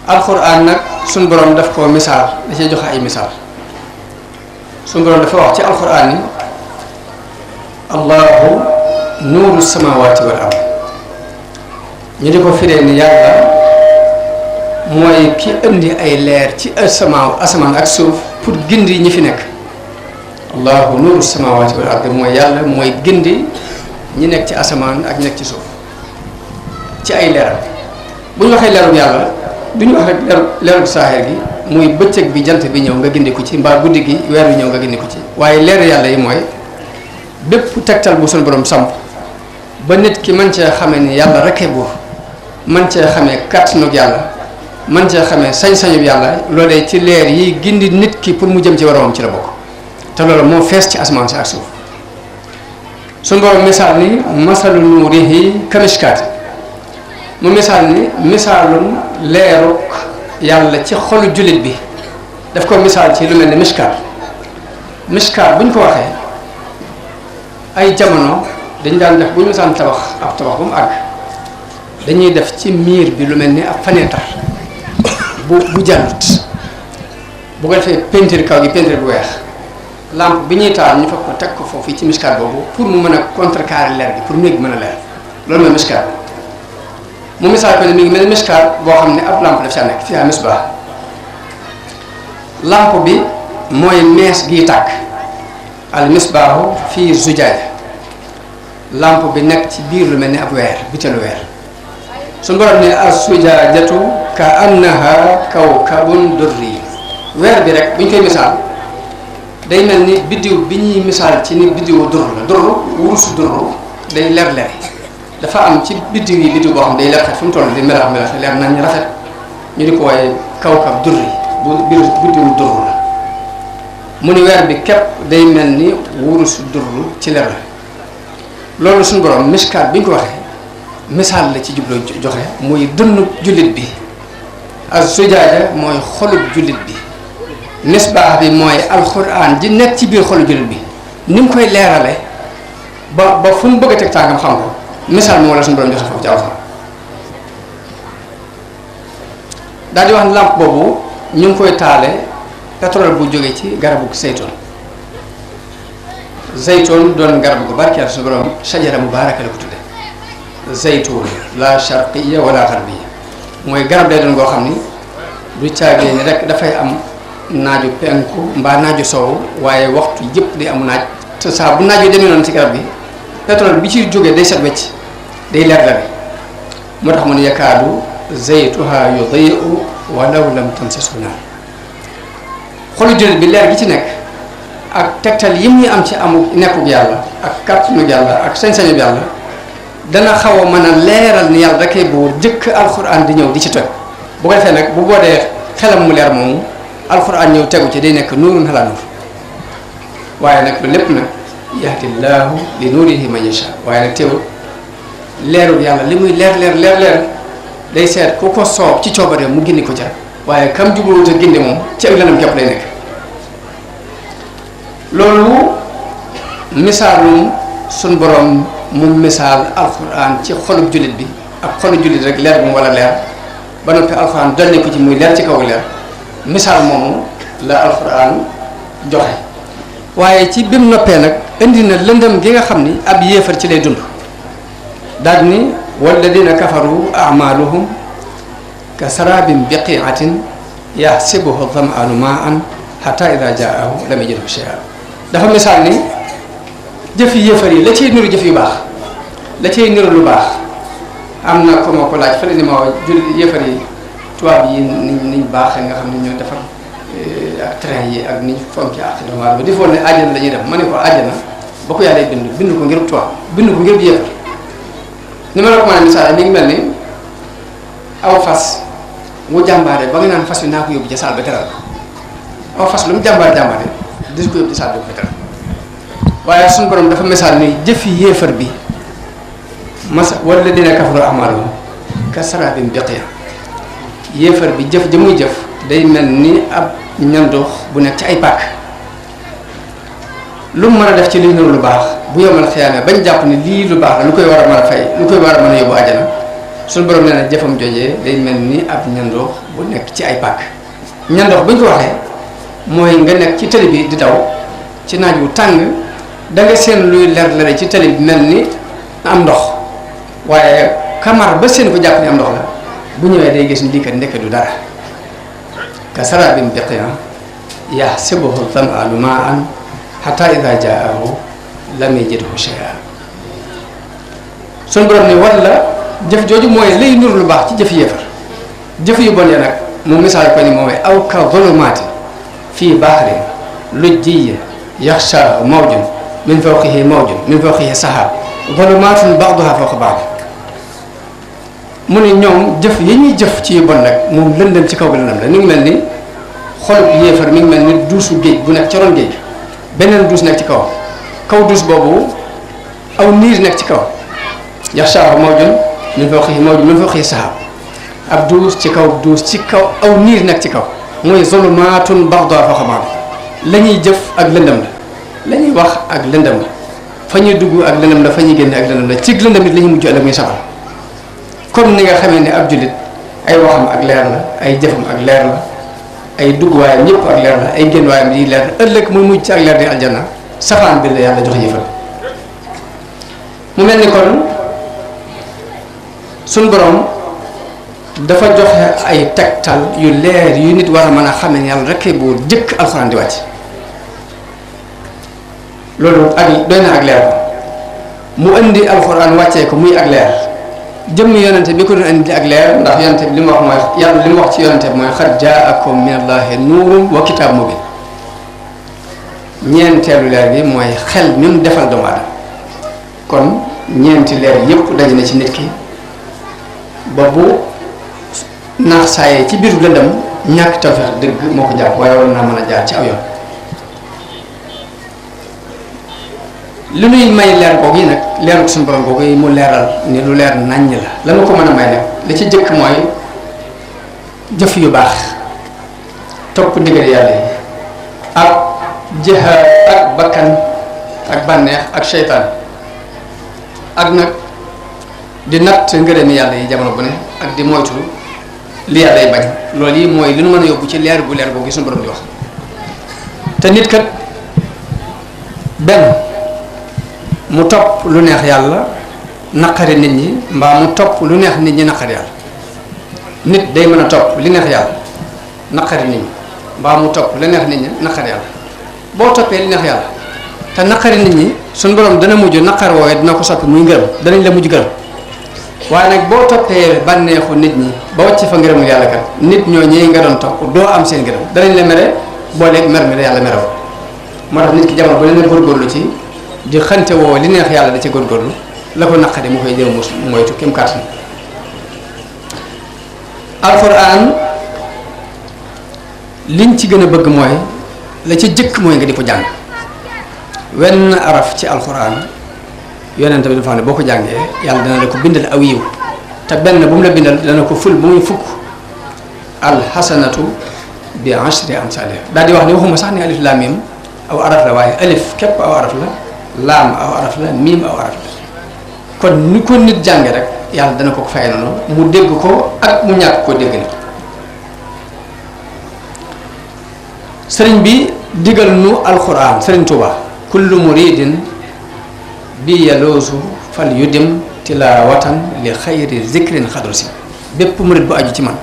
alxuraan nag suñ borom daf koo misaal da cee joxe ay misaal suñ borom dafa wax ci alxuraan ni allahu nuuru samawati wal ard ñu di ko firee ni yàlla mooy ki indi ay leer ci asamaan ak suuf pour gindi ñi fi nekk. allahu nuuru samawati wal ard mooy yàlla mooy gindi ñi nekk ci asamaan ak ñi nekk ci suuf ci ay leeram. bu ñu waxee leerub yàlla du ñu wax rek leerub saaxir gi muy bëccëg bi jant bi ñëw nga gindi ko ci mbaa guddi gi weer bi ñëw nga gindi ko ci waaye leer yàlla yi mooy bépp tegtal bu suñu borom samp ba nit ki mën cee xamee ni yàlla rekkee buur mën cee xamee kàttanug yàlla mën cee xamee sañ-sañub yàlla loolee ci leer yi gindi nit ki pour mu jëm ci boromam ci la bokk te loolu moo fees ci asamaan si ak suuf suñu borom misaal ni masalu nuurihi kamishkaat mu misaal ni misaalum leeruk yàlla ci xolu jullit bi daf ko misaal ci lu mel ni mishkaat bu ñu ko waxee ay jamono dañ daan def bu ñu misaan tabax ab tabax bu mu àgg dañuy def ci miir bi lu mel ni ab fenêtre bu jàllut bu ko defee peinture kaw gi peinture bu weex lampe bi ñuy taal ñu fekk ko teg ko foofu ci mishkaat boobu pour mu mën a contrecarrer leer gi pour néeg mën a leer loolu mooy mishkaat mu misaal ko ne mi ngi mel ni mishkaat boo xam ne ab lampe daf saa nekk fii misbah lampe bi mooy mees gi tàkk al misbaahu fii zujaaja lampe bi nekk ci biir lu mel ni ab weer bitelu weer suñu borom ne as sujaajatu ka annaha kawkabun durri weer bi rek bu ñu koy misaal day mel ni biddiw bi ñuy misaal ci ni biddiwu dur la dur wurusu dur day leer dafa am ci biddiw yi biddiw boo xam day leer xet fu mu toll di melax leer nañ rafet ñu di ko waaye kawkab durri bu biir biddiwu dur la mu ni weer bi képp day mel ni wurusu dur ci leer la loolu suñu borom miskaat bi ñu ko waxee misaal la ci jubloo joxe muy dënnu jullit bi ak sujaaja mooy xolub jullit bi misbaax bi mooy alxuraan ji nekk ci biir xolu jullit bi ni mu koy leerale ba fu mu bëgg a teg tànkam xam ko misaal moo la suñu borom joxe foofu ci alxuraan daal di wax ne làmp boobu ñu ngi koy taale pétrole bu jóge ci garabu zaytoon doon garab gu barkeel suñu borom sajara mubaaraka la ko tudde zaytoon la sharqiya wala garbiya mooy garab day doon goo xam ni du caagee ni rek dafay am naaju penku mbaa naaju soow waaye waxtu yëpp day amu naaj te saa bu naaj wi demee noonu ci garab gi pétrole bi ci jógee day set wecc day leer la moo tax mu ne yakaadu zaytuha yudii'u walaw lam tamsashu naar xolu jullit bi leer gi ci nekk ak tegtal yi muy am ci amu nekkug yàlla ak kàttanu yàlla ak sañ-sañu yàlla dana xaw a mën a leeral ni yàlla dakay buur jëkk alxuraan di ñëw di ci toj bu ko defee nag bu boodee xelam mu leer moomu alxuraan ñëw tegu ci day nekk nuurun ala nuur waaye nag lu lépp nag yahdillaahu li nuurihi man yasha waaye nag teewul leerul yàlla li muy leer day seet ku ko soob ci coobare mu gindi ko ca waaye kam jubluwut a gindi moom ci ak lanam képp lay nekk loolu misaalum suñ borom mu misaal alxuraan ci xolub jullit bi ak xolub jullit rek leer bu mu wala leer ba noppi alxuraan dolli ko ci muy leer ci kaw leer misaal moomu la alxuraan joxe waaye ci bim noppee nag indi na lëndëm gi nga xam ni ab yéefar ci lay dund daal ni walladina kafaru amaluhum ka sarabin biqiatin yaxsibuhu damaanu maan xata ida jaahu lam yajidhu shay'an dafa misaal ni jëf yi yéefar yi la cay niru jëf yu baax la cay niru lu baax am na ko ma ko laaj fële ni ma jul yéefar yi tubaab yi niñ baaxee nga xam ne ñoo defar ak train yi ak niñ fonki ak doomu aadama defoon ne àjjana la ñuy def ma ne ko àjjana ba ko yàlla bind ko ngir tubaab bind ko ngir yéefar ni ma la ko mën a misaal mi ngi mel ni aw fas mu jàmbaare ba nga naan fas wi naa ko yóbbu ca saal ba teral aw fas lu mu jàmbaare dis ko yóbbu ci saal ba teral waaye suñu borom dafa misaal ni jëfi yéefar bi wala dina kafaru amaluhum ka sarabin biqiya yéefar bi jëf ja muy jëf day mel ni ab ñandoox bu nekk ci ay pàkk lu mu mën a def ci li niru lu baax bu yomal xiyaamee bañ jàpp ni lii lu baax la lu koy war a mën a fay lu koy war a mën a yóbbu àjjana suñu borom nee na jëfam joojee day mel ni ab ñandoox bu nekk ci ay pàkk. ñandoox bu ñu ko waxee mooy nga nekk ci tali bi di daw ci naaj wu tàng da nga seen luy leer ci tali bi mel ni am ndox waaye kamar ba seen ko jàpp ni am ndox la bu ñëwee day gis ni lii kat ndekk du dara ka sarabin biqi'an yahsabuhu dham'anu ma'an hatta idha ja'ahu lam yajidhu shay'an. suñu borom ni walla jëf jooju mooy lay nur lu baax ci jëf yéefar jëf yu bon ya nag mu misaal ko ni moom aw ka zulumaati fii bahrin lujjiyyin yaxshaahu mawjun min fawqihi sahaab zulumaatun ba'duhaa fawqa ba'd. mu ne ñoom jëf yi ñuy jëf ci yu bon nag moom lëndëm ci kaw bi lëndëm la mi ngi mel ni xolub yéefar mi ngi mel ni duusu géej bu nekk ci ron géej beneen duus nekk ci kaw duus boobu aw niir nekk ci kaw yaxshaahu mawjun min fawqihi sahaab ab duus ci kaw aw niir nekk ci kaw mooy zulumaatun ba'duhaa fawqa ba'd. la ñuy jëf ak lëndëm la ñuy wax ak lëndëm la fa ñuy dugg ak lëndëm la fa ñuy génne ak lëndëm la ci lëndëm it la ñuy mujj ëllëg muy safara. comme ni nga xamee ne ab jullit ay waxam ak leer la ay jëfam ak leer la ay dugguwaayam ñëpp ak leer la ay génn-waayam yi leer la ëllëg muy mujj ci ak leer di aljanna safaan bi la yàlla joxe jëfal. mu mel ni kon suñ borom dafa joxe ay tegtal yu leer yu nit war a mën a xam ne yàlla rek bu jëkk alxuraan di wàcc loolu ak doy na ak leer mu indi alxuraan wàccee ko muy ak leer. jëmm yonente bi ko doon indi ak leer ndax yonente bi li mu wax mooy yàlla li mu wax ci yonente bi mooy xad jaakum min allahi nuurun wa kitaab mubin. ñeenteelu leer bi mooy xel mi mu defal doomu aadama kon ñeenti leer yépp daje na ci nit ki ba bu naax saayee ci biiru lëndëm ñàkk tawfeex dëgg moo ko jàpp waaye war naa mën a jaar ci aw yoon. li nuy may leer googu yi nag leeru suñu borom googu yi mu leeral ni lu leer naññ la lanu ko mën a may nag li ci jëkk mooy jëf yu baax topp ndigal yàlla yi ak jihaad ak bakkan ak bànneex ak seytaan ak nag di natt ngërëmi yàlla yi jamono bu ne ak di moytu li yàlla yi bañ loolu yi mooy li nu mën a yóbbu ci leer bu leer googu yi suñu borom di wax. te nit kat benn mu topp lu neex yàlla naqari nit ñi mbaa mu topp lu neex nit ñi naqari yàlla. nit day mën a topp li neex yàlla naqari nit ñi mbaa mu topp lu neex nit ñi naqari yàlla. boo toppee li neex yàlla te naqari nit ñi suñ borom dana mujj naqar woowee dina ko soppi muy ngërëm danañ la mujj gërëm. waaye nag boo toppee bànneexu nit ñi ba wàcc fa ngërëmul yàlla kat nit ñoo ñëwee nga doon topp doo am seen ngërëm danañ la mere booleeg mer mi la yàlla merew. moo tax nit ki jamono bu leen góorgóorlu ci di xante woo li neex yàlla da ci góorgóorlu la ko naqari mu koy jëm moytu kem kàttan. alxuraan liñ ci gën a bëgg mooy la ci jëkk mooy nga di ko jàng wenn araf ci alxuraan yonent bi dafa xam ne boo ko jàngee yàlla dana la ko bindal aw yiw te benn bu mu la bindal dana ko ful bu muy fukk alxasanatu bi ashri amsalih daal di wax ne waxuma sax ne alif laam miim aw araf la waaye alif képp aw araf la laam aw araf la miim aw araf la kon ni ko nit jànge rek yàlla dana ko fay noonu mu dégg ko ak mu ñàkk koo dégg na. sëriñ bi digal nu alxuraan sëriñ Tuuba kullu muridin bi yaloosu fal yudim tilawatan li xayri zikrin xadru si bépp murid bu aju ci man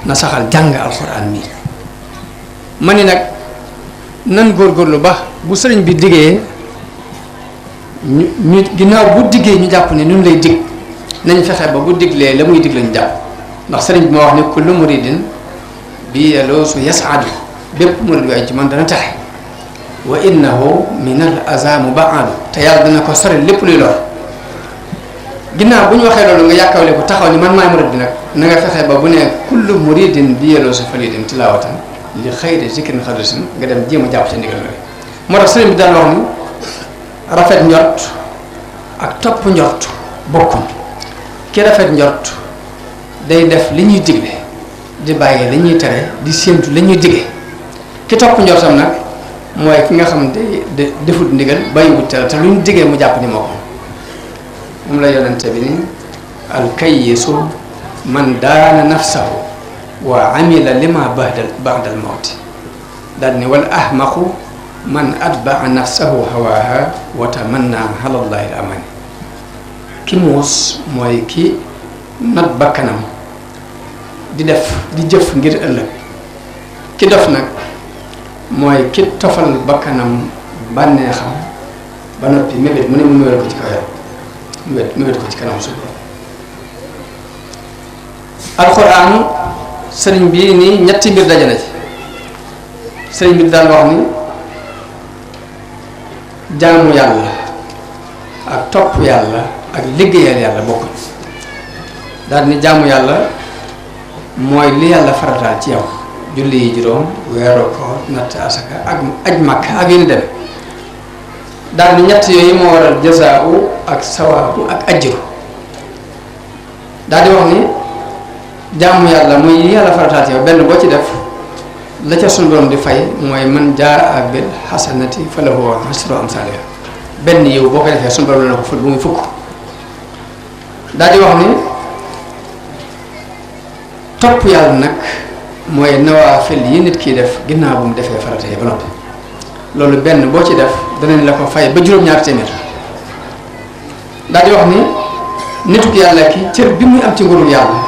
na saxal jàng alxuraan mi. ma ni nag nan góorgóorlu ba bu sëriñ bi diggee ñu ginnaaw bu diggee ñu jàpp ne nun lay dig nañ fexe ba bu diglee la muy dig lañu jàpp ndax sëriñ bi moo wax ne kullu muridin bi yaloosu yasaadu bépp murid bu aju ci man dana taxe wa innahu min al aza mubaadu te yàlla dana ko sori lépp luy lor. ginnaaw bu ñu waxee loolu nga yàkkawle ko taxaw ni man maay murid bi nag na nga fexe ba bu ne kullu muridin bi yeloo sa falidin tilawatan li xayri zikrin xadrisin nga dem jéem a jàpp ci ndigal loolu. moo tax sëriñ bi daan wax ni rafet njort ak topp njort bokkuñ ki rafet njort day def li ñuy digle di bàyyi li ñuy tere di séentu li ñuy dige ki topp njortam nag mooy ki nga xam ne defut ndigal bàyyiwut tere te lu ñu digee mu jàpp ni moo ko moom la yonente bi ni alkayisu man daana nafsahu wa amila lima ba'dal mawti daal ni wal ahmaqu man atbaa nafsahu hawaha wa tamanna ala llahi al amani ki muus mooy ki not bakkanam di jëf ngir ëllëg ki dof nag mooy ki tofal bakkanam bànneexam ba noppi mébét mu ne mu mébét ko ci kaw yàlla mébét ko ci kanam suuf alxuraan sëriñ bi nii ñetti mbir daje na ci sëriñ bi daal wax ni jaamu yàlla ak topp yàlla ak liggéeyal yàlla bokkul daal ni jaamu yàlla mooy li yàlla farataal ci yow julli yi juróom weeroo ko natt asaka ak aj makka ak yéen dem daal ni ñett yooyu moo waral jazaawu ak sawaabu ak ajru daal di wax ni jaamu yàlla muy li yàlla farataal ci yow benn boo ci def la ca sunu borom di fay mooy man jaa bil hasanati falahu ashru amsaaliha benn yow boo ko defee sunu borom la ko ful bu muy fukk daal di wax ni topp yàlla nag mooy nawaafil yi nit kiy def ginnaaw bu mu defee farata yi ba noppi loolu benn boo ci def danañ la ko fay ba juróom-ñaar téeméer daal di wax ni nituk yàlla ki cër bi muy am ci nguuru yàlla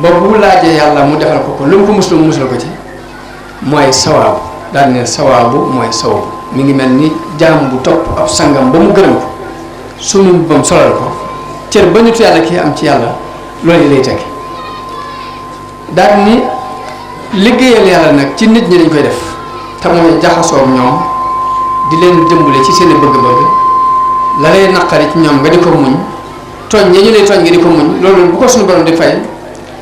ba bu laajee yàlla mu defal ko lu mu ko muslu mu musal ko ci mooy sawaabu daal ne sawaabu mooy sawabu mi ngi mel ni jaam bu topp ab sangam ba mu gërëm ko sumu bam solal ko cër ba nitu yàlla kii am ci yàlla loolu lay tekki daal ni liggéeyal yàlla nag ci nit ñi dañ koy def te mooy jaxasoo ñoom di leen dimbale ci seen bëgg-bëgg la lay naqari ci ñoom nga di ko muñ tooñ ya ñu lay tooñ nga di ko muñ loolu bu ko suñu borom di fay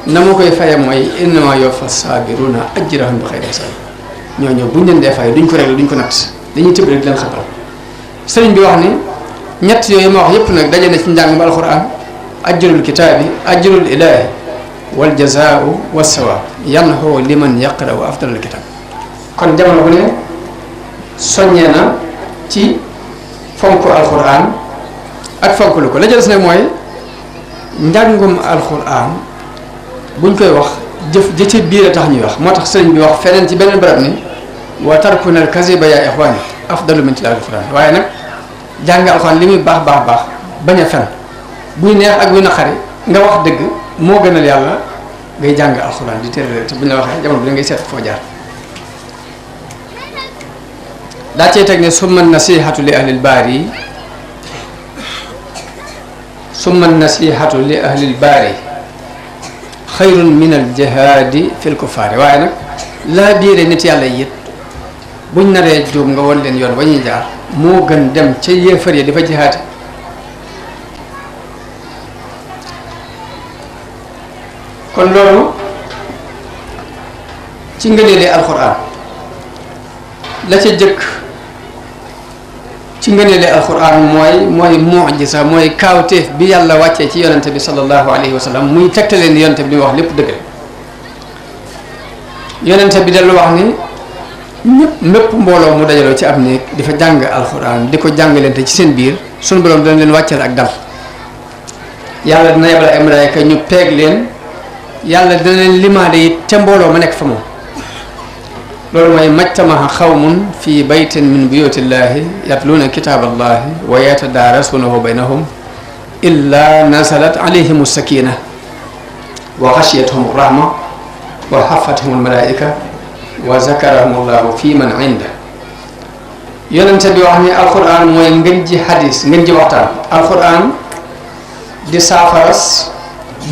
na ma koy faye mooy innama yuwaffa saabiruna ajrahum bi xayri hisaab ñooñu buñ leen dee fay duñ ko réglé duñ ko natt dañuy tëb rek di leen xappal sëriñ bi wax ni ñett yooyu ma wax yépp nag daje na ci njàng ba alxuraan ajrul kitaabi ajrul ilaahi wal jazaau wa sawaab yanxu liman yaqra'u afdalal kitaab kon jamono bu ne soññee na ci fonk alxuraan ak fonk lu ko la jëles nag mooy njàngum alxuraan buñ koy wax jëf jëcc biir a tax ñuy wax moo tax sëriñ bi wax feneen ci beneen barab ni wa tarkuna al kaziba yaa ixwaani afdalu min tilaawati alxuraan waaye nag jàng alxuraan li muy baax bañ a fen buy neex ak buy naqari nga wax dëgg moo gënal yàlla ngay jàng alxuraan di tere te buñ la waxee jamono bi da ngay seet foo jaar daa cee teg ne summa nasihatu li ahlil baari xayrun min al jihaadi fil kufaari waaye nag laa biire nit yàlla yit buñ naree juum nga won leen yoon ba ñuy jaar moo gën dem ca yéefar yi di fa jihaati kon loolu ci ngëneeli alxuraan la ca jëkk ci ngëneeli alxuraan mooy mu'jiza mooy kaawteef bi yàlla wàccee ci yonente bi sallallahu alayhi wa sallam muy tegtaleen ni yonente bi li mu wax lépp dëgg la yonente bi dellu wax ni mépp mbooloo mu dajaloo ci ab néeg di fa jàng alxuraan di ko jàngalante ci seen biir sunu boroom dana leen wàcceel ak dal yàlla dina yebal ay malaayka ñu peeg leen yàlla dina leen limaale it ca mbooloo ma nekk fa moom loolu mooy majtamaha xawmun fi baytin min buyutillahi yatluuna kitaaballahi wa yatadaarasuunahu baynahum illa nazalat alayhim sakina wa xashiyatuhum rahma wa xafathum almalaika wa zakarahum allahu fi man inda yonente bi wax ni alquran mooy ngën ji hadis ngën ji waxtaan alquran di saafaras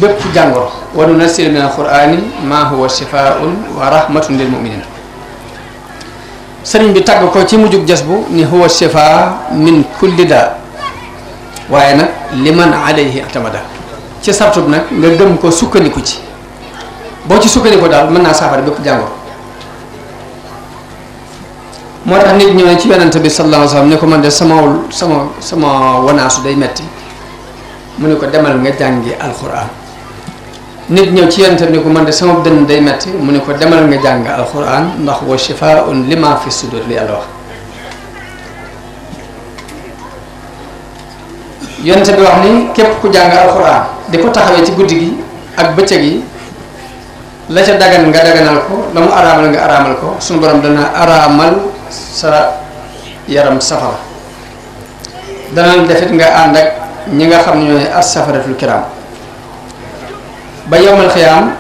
bépp jàngoro wa nunazzilu min alqurani ma huwa shifaun wa rahmatun lil muminin sëriñ bi tàgg ko ci mujjug jas bu ni huwa shifa min kulli daa waaye nag liman alayhi atamada ci sartub nag nga gëm ko sukkandiku ci boo ci sukkandiku daal mën naa saafara bépp jàngoro moo tax nit ñëw ne ci yonente bi sallallahu alayhi wa sallam ne ko man de sama wanaasu day metti mu ne ko demal nga jàngi alquran nit ñëw ci yonente bi ne ko man de sama dënn day metti mu ne ko demal nga jàng alquran ndax wa shifaa'un lima fi sudur li yàlla wax yonent bi wax ni képp ku jàng alxuraan di ko taxawee ci guddi gi ak bëccëg yi la ca dagan nga daganal ko la mu araamal nga araamal ko suñu borom dana araamal sa yaram safara dana defit nga ànd ak ñi nga xam ne ñooy as-safaratul kiram ba yowmal xiyaam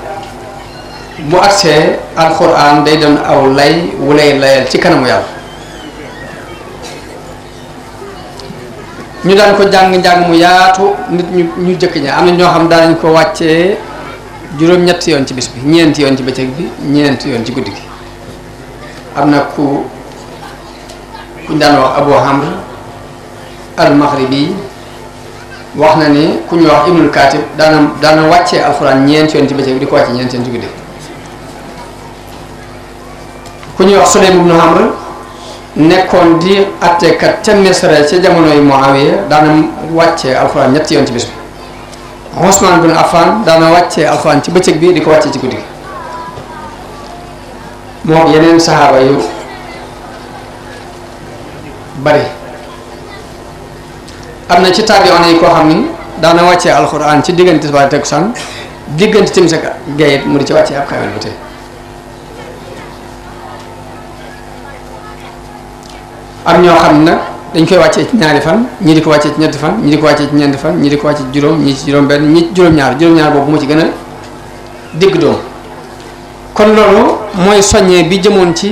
bu agsee alxuraan day doon aw lay wu lay layal ci kanamu yàlla ñu daan ko jàng-njàng mu yaatu nit ñu jëkk ña am na ñoo xam daanañ ko wàccee juróom-ñetti yoon ci bis bi ñeenti yoon ci bëccëg bi ñeenti yoon ci guddi gi am na kuñ daan wax Abu Hamr al-Maghribi wax na ni ku ñuy wax Ibnul Katib daana wàccee alxuraan ñeenti yoon ci bëccëg bi di ko wàccee ñeenti yoon ci guddi ku ñuy wax Sulaym ibn Amr nekkoon di attekat ca Misra ca jamonoy Muawiya daana wàccee alxuraan ñetti yoon ci bis bi Usmaan bin Affan daana wàccee alxuraan ci bëccëg bi di ko wàccee ci guddi gi moo yeneen saxaaba yu bari am na ci taabiyoon yi koo xam ni daana wàccee alxuraan ci diggante tisbaar ak takkusaan diggante timis ak gee mu di ci wàccee ab kaamil bu tey am ñoo xam ne nag dañ koy wàccee ci ñaari fan ñii di ko wàccee ci ñetti fan ñii di ko wàccee ci ñeenti fan ñii di ko wàccee ci juróom ñii ci juróom benn ñii ci juróom-ñaar boobu moo ci gën a digg doom kon loolu mooy soññee bi jëmoon ci